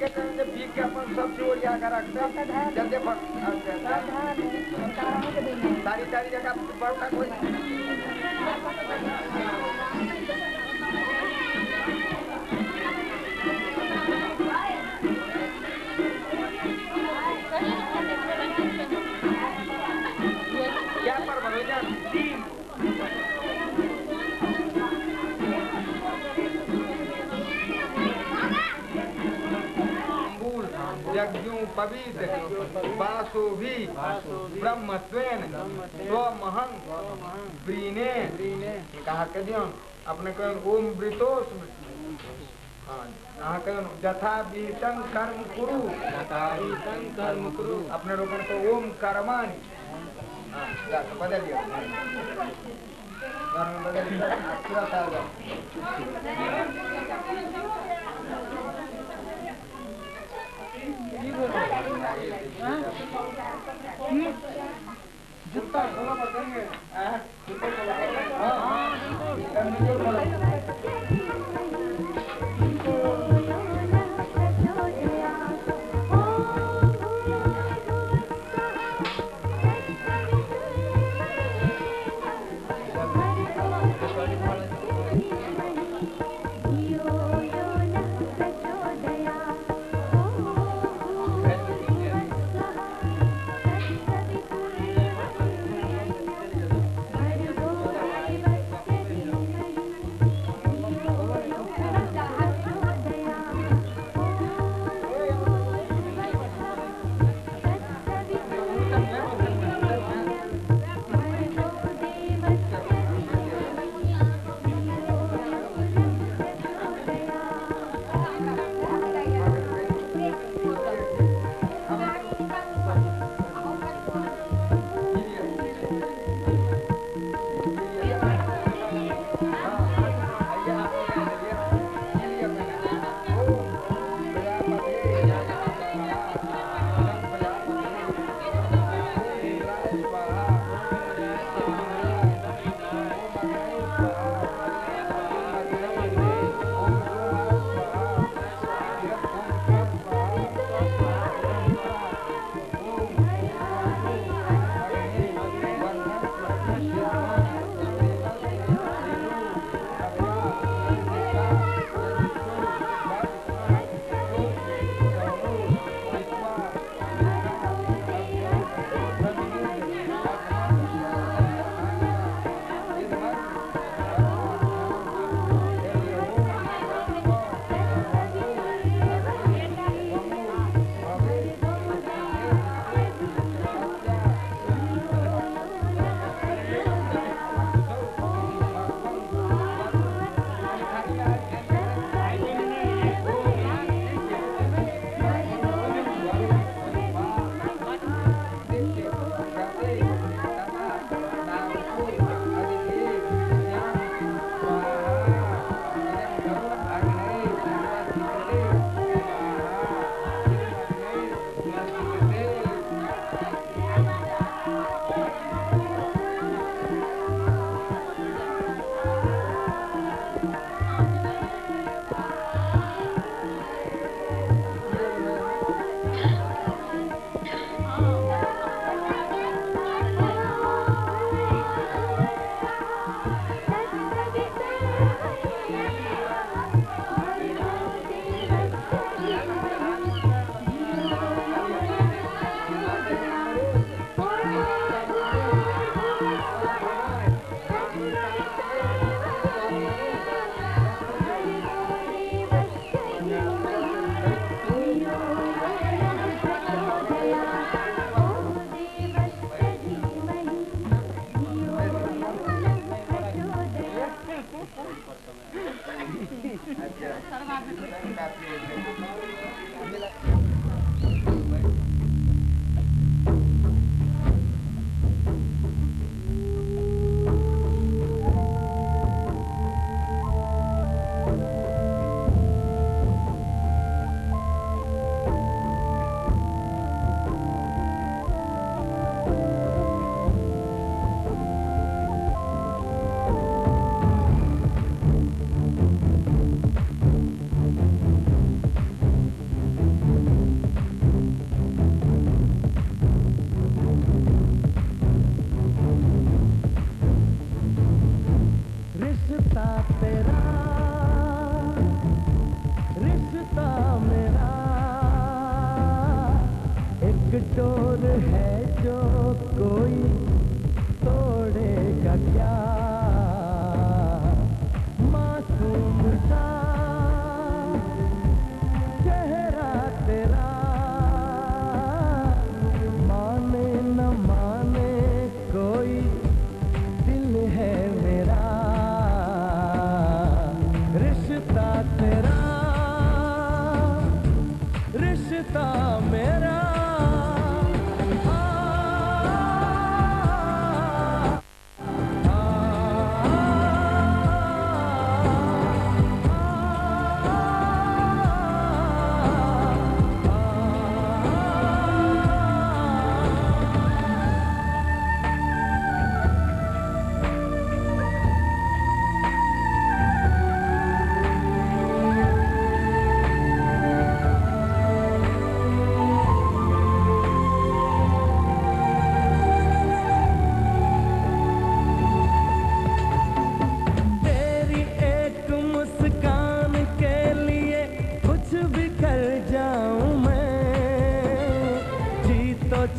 के कहें J P के अपन सब चीज ओरिया के रखते जल्दी पर सारी सारी जगह बड़का कोई क्या पर भरोसा तीन यज्ञोपवीत वासोभि ब्रह्मत्वेन स्वमहं व्रीणे कहा के दियौ अपने कहन ओम वृतोस्म। हां अहाँ कहन यथा विहितं कर्म कुरु, यथा विहितं कर्म कुरु। अपने लोगन को ओम कर्माणि। हां जा बदल दिया, कर्म बदल दिया पूरा साल। जुत्ता खोलो बताएंगे, जुत्ता खोलो। हाँ डोर है जो कोई तोड़ेगा क्या, मासूम सा चेहरा तेरा, माने न माने कोई दिल है मेरा, रिश्ता तेरा रिश्ता मेरा।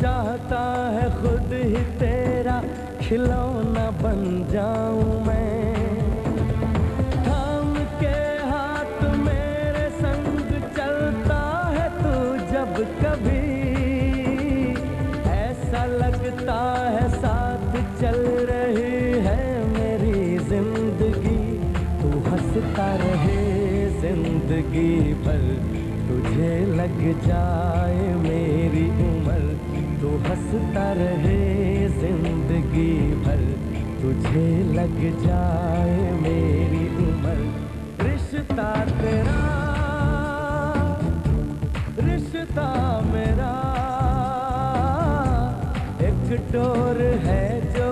चाहता है खुद ही तेरा खिलौना बन जाऊं मैं, थाम के हाथ मेरे संग चलता है तू जब कभी, ऐसा लगता है साथ चल रही है मेरी जिंदगी। तू हंसता रहे जिंदगी भर, तुझे लग जाए मेरी उम्र, तू हंसता रहे जिंदगी भर, तुझे लग जाए मेरी उम्र। रिश्ता तेरा रिश्ता मेरा, एक डोर है जो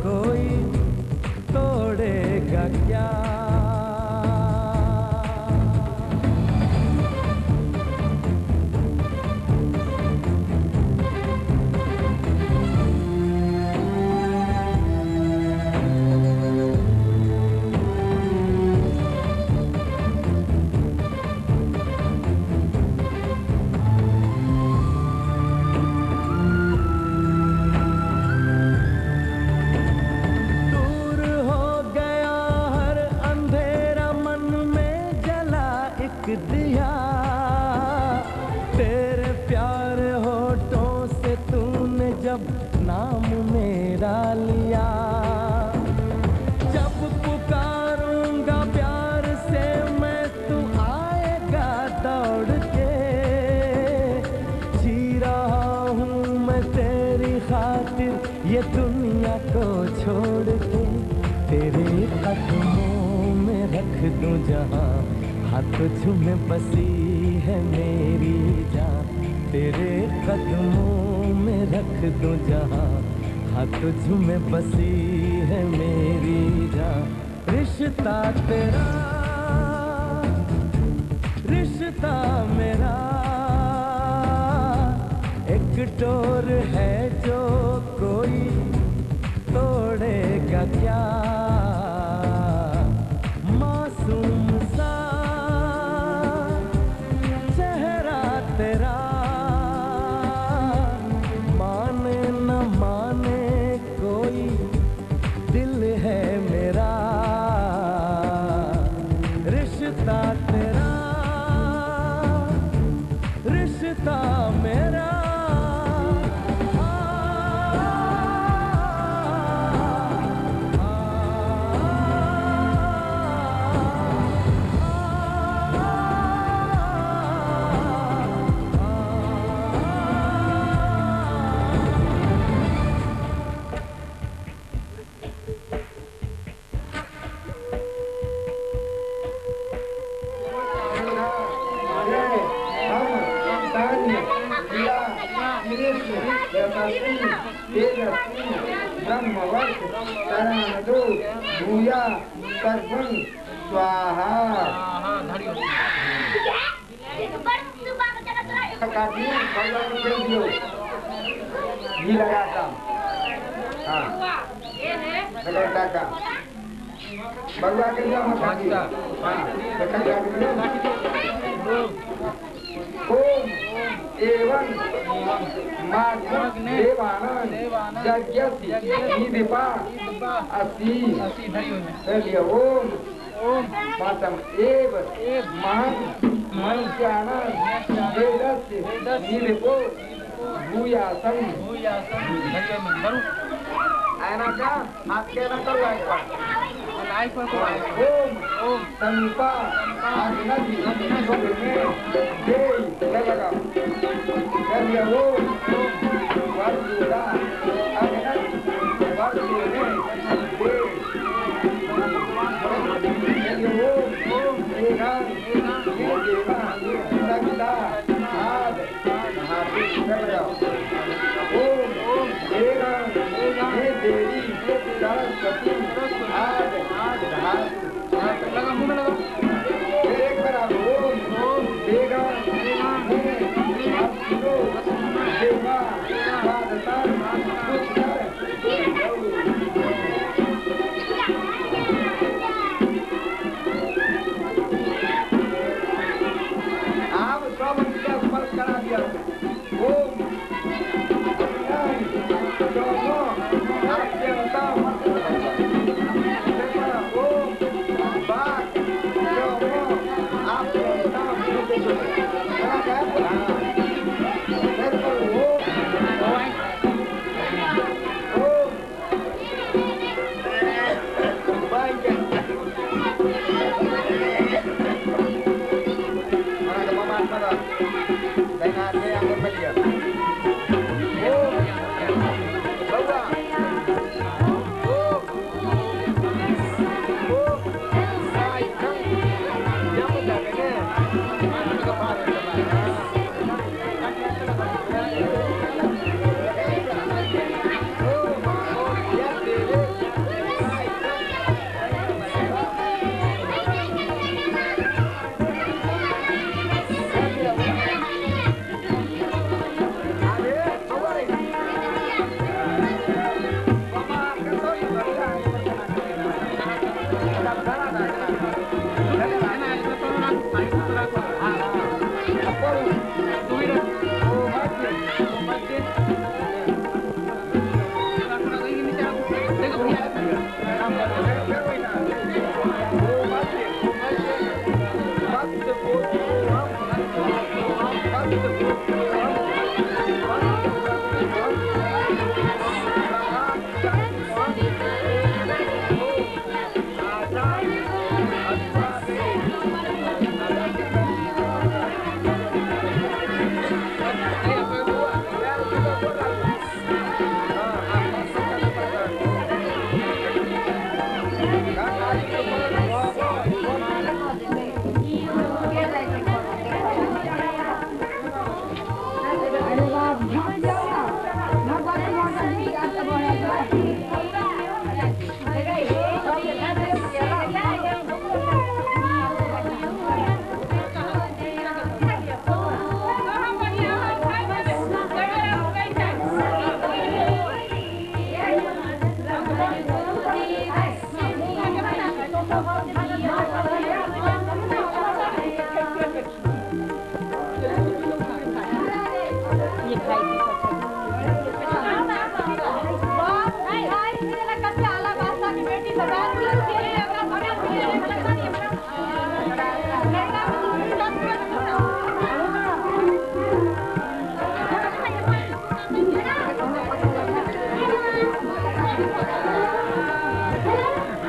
कोई तोड़ेगा क्या। दिया तेरे प्यारे होठों से तूने जब नाम मेरा लिया, जब पुकारूंगा प्यार से मैं तू आएगा दौड़ के, जी रहा हूँ मैं तेरी खातिर ये दुनिया को छोड़ के, तेरे कदमों में रख दूँ जहाँ, हाँ तुझ में बसी है मेरी जान, तेरे कदमों में रख दूँ जहाँ, हाँ तुझ में बसी है मेरी जान। रिश्ता तेरा रिश्ता मेरा, एक डोर है जो कोई तोड़ेगा क्या, मासूम सा तेरा, माने न माने कोई दिल है मेरा, रिश्ता तेरा रिश्ता मेरा। स्वाहा। घी लगा काम, हाँ लगा काम बगुआ के लिया मत हाँ ओम एवं माग्ने देवानां यज्ञस्य ईदिपा असि चलिए ओम ओम पांचम एव महं मनुष्याणां वेदस्य ईदिपो भूयासं भूयासं धरियो आना का हाथ के ना करो लाइक पर को ओम ओम समीपा अग्नि में देई लगा चलिए ओम ओम वर्जुदा अग्नि वर्जु में दे चलिए ओम ओम एकां ये देवा सविता आद हाथी लगा ओम ओम एकां हे देवी सरस्वती आद धातु लगा मुंह में लगा एक बार ओम ओम देगा देवा वादता कुछ कर आप सब उनका स्पर्श करा दिया। ओम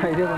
Thank you.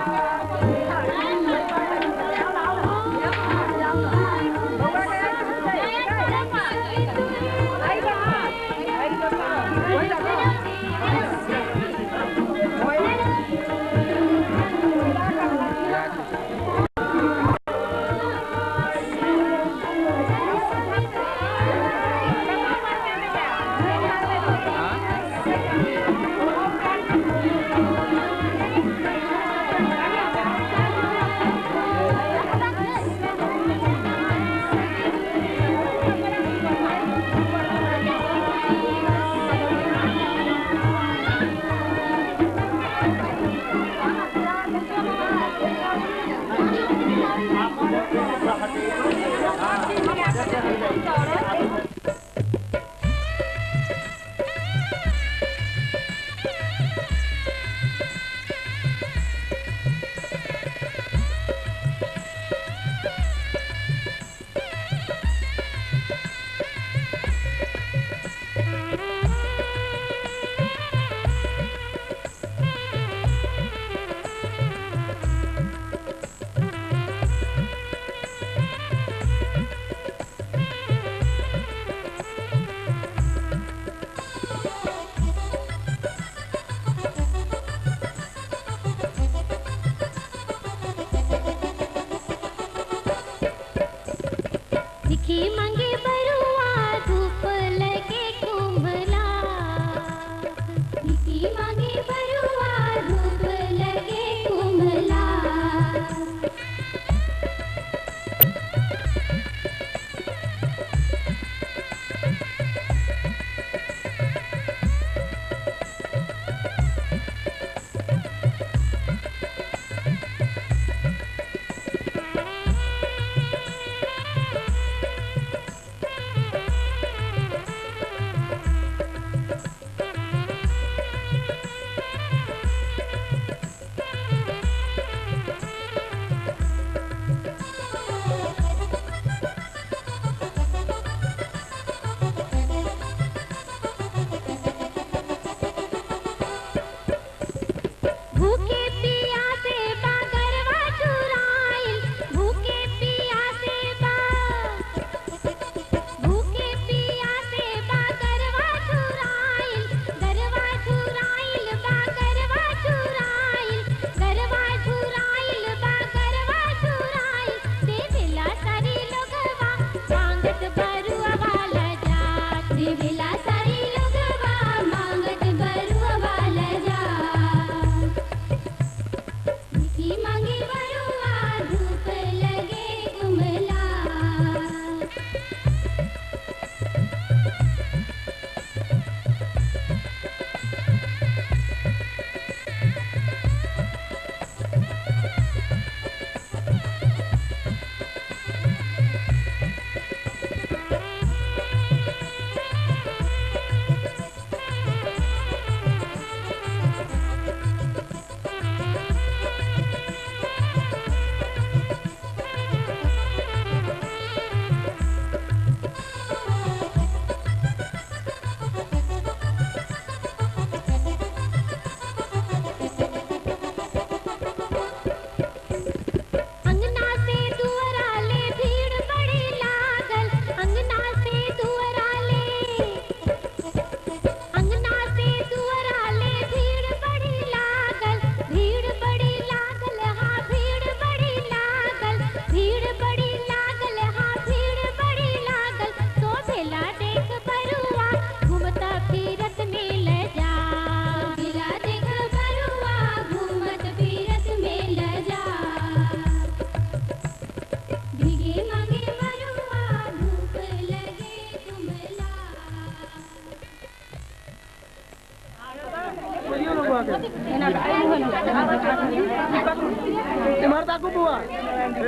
ताकू बुआ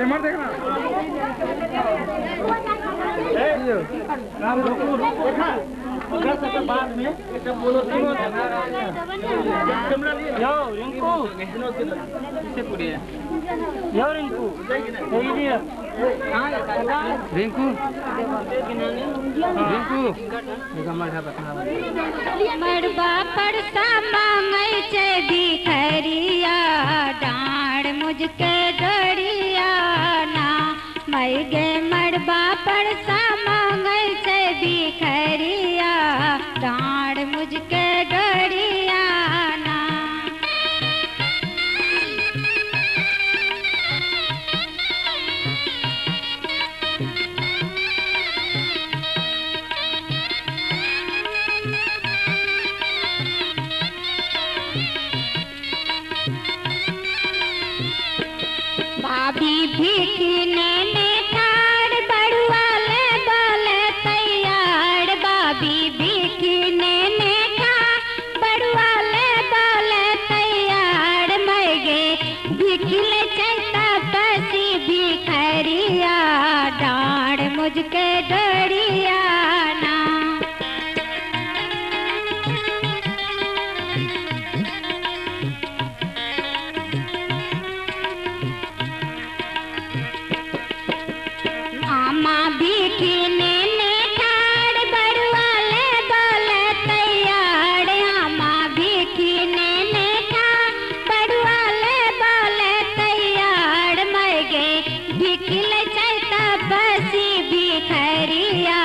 इमर देखना राम रुको रुको देखा बाद में सब बोलो सुनो कैमरा लिए यो रिंकू किसे पूरी है यो रिंकू यही दिया रिंकू रिंकू देखा मर मरबा परसा मांगै छे भिखरिया डाँड़ मुझके डरिया ना मर गे मरबा परसा मांगै छे भिखरिया डाँड़ मुझके डरिया ना। भाभी भीखने ने ठाड़ बड़ुआ ले बोले तैयार भाभी भीखने ने ठाड़ बड़ुआ ले बोले तैयार मर गे भीखले चलता पसी भिखरिया डाँड़ मुझके डरिया ना। मामा भीखने ने ठाड़ बड़ुआ ले बोले तैयार आमा भीखने ने ठाड़ बड़ुआ ले बोले तैयार मर गे भीखले चलता बसी भिखरिया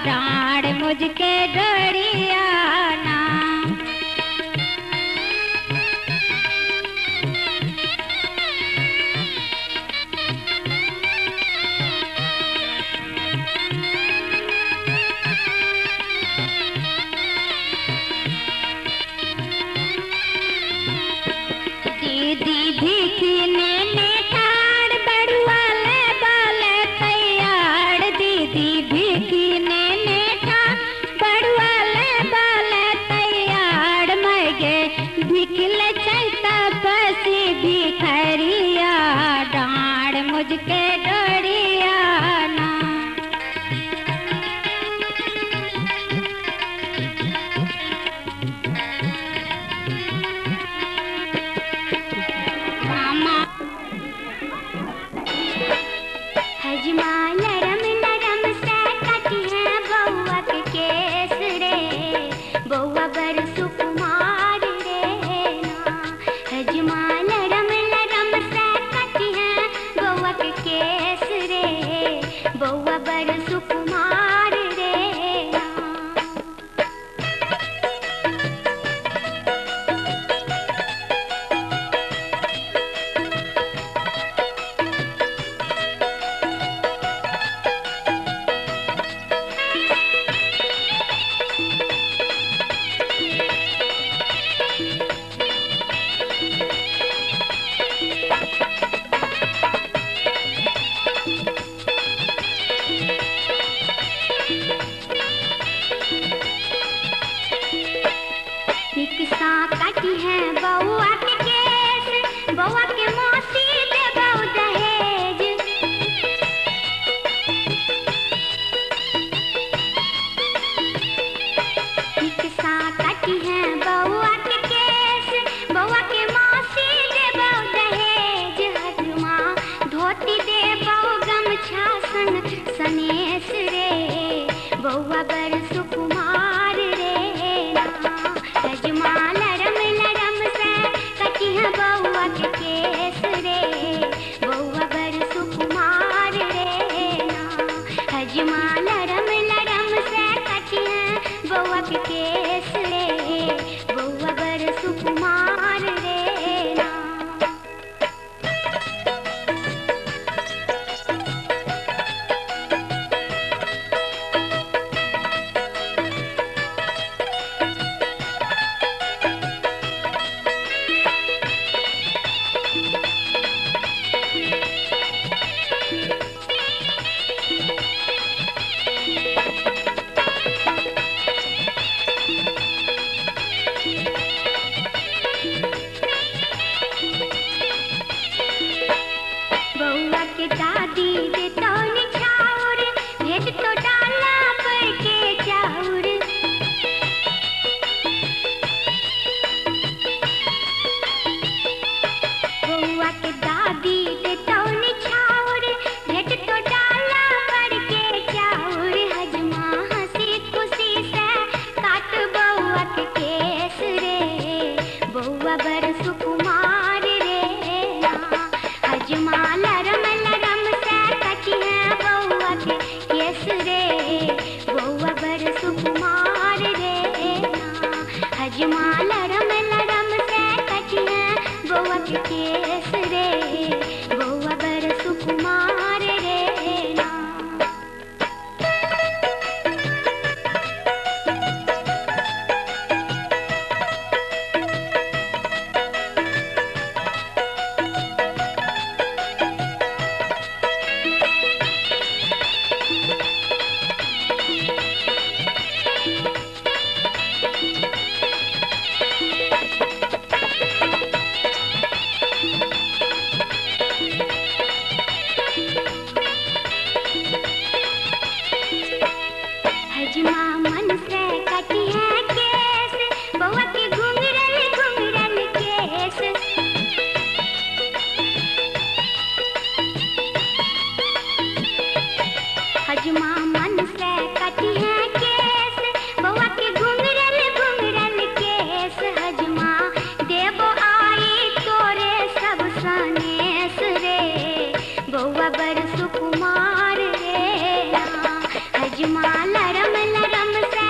डाँड़ मुझके डरिया ना। दीदी भीखने ने ठाड़ बड़ुआ ले बोले तैयार दीदी भीखने ने ठाड़ बड़ुआ ले बोले तैयार मर गे भीखले चलता बसी भिखरिया डाँड़ मुझके डरिया ना। हजमा नरम नरम से कटी है बउआ के केस रे बउआ बर सुकुमार रे ना। हजमा नरम नरम से कटी है बउआ के केस रे बउआ बर सुकुमार रे ना। निकसा काटी है बउआ के केस बउआ के मौसी देबौ दहेज। निकसा काटी है बउआ के केस बउआ के मौसी देबौ दहेज। हजमा धोती देबौ गमछा संग सनेस रे बउआ बर सुकुमार रे ना। हजमा नरम नरम से कटी है बउआ के केस रे बउआ बर सुकुमार रे ना। हजमा नरम नरम से कटी है बउआ के केस रे बउआ बर सुकुमार रे ना। हजमा मन से कटी है केस, बउआ के घुंघरल घुंघरल केस। हजमा मन से कटी है केस, बउआ के घुंघरल घुंघरल केस। हजमा देबो आई तोरे सब सनेस रे, बउआ बड़ सुकुमार रे। हजमा लरम लरम से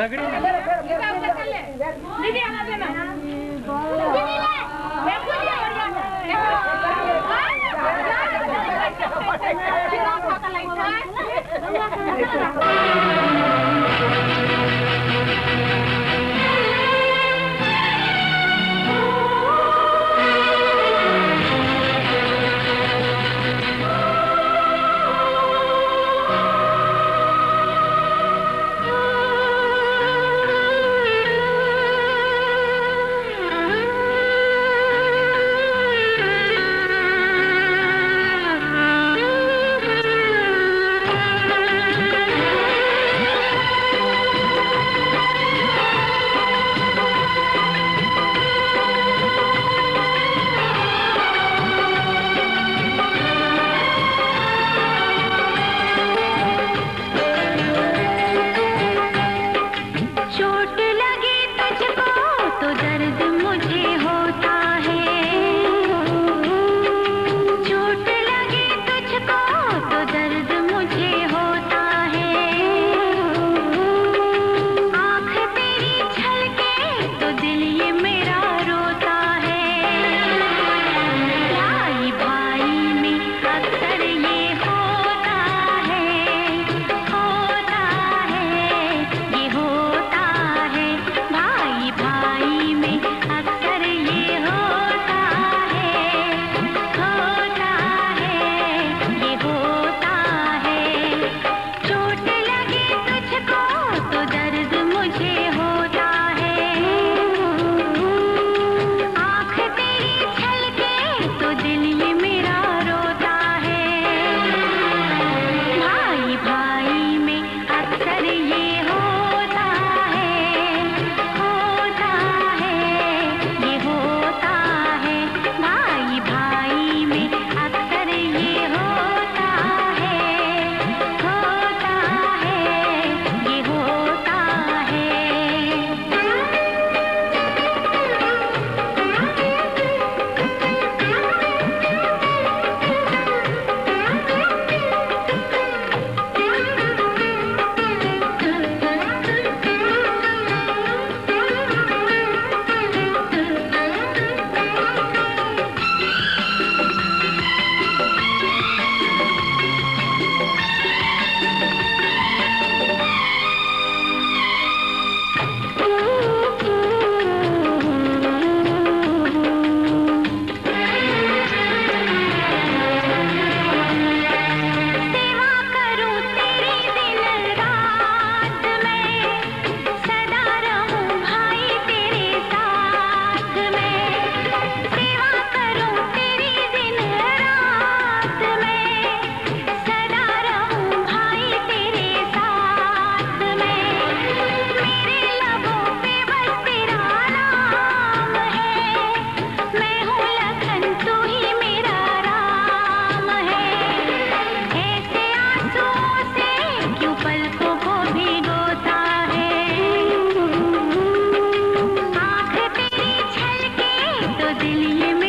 रगड़ी दीदी आना देना दीदी ले दिल ये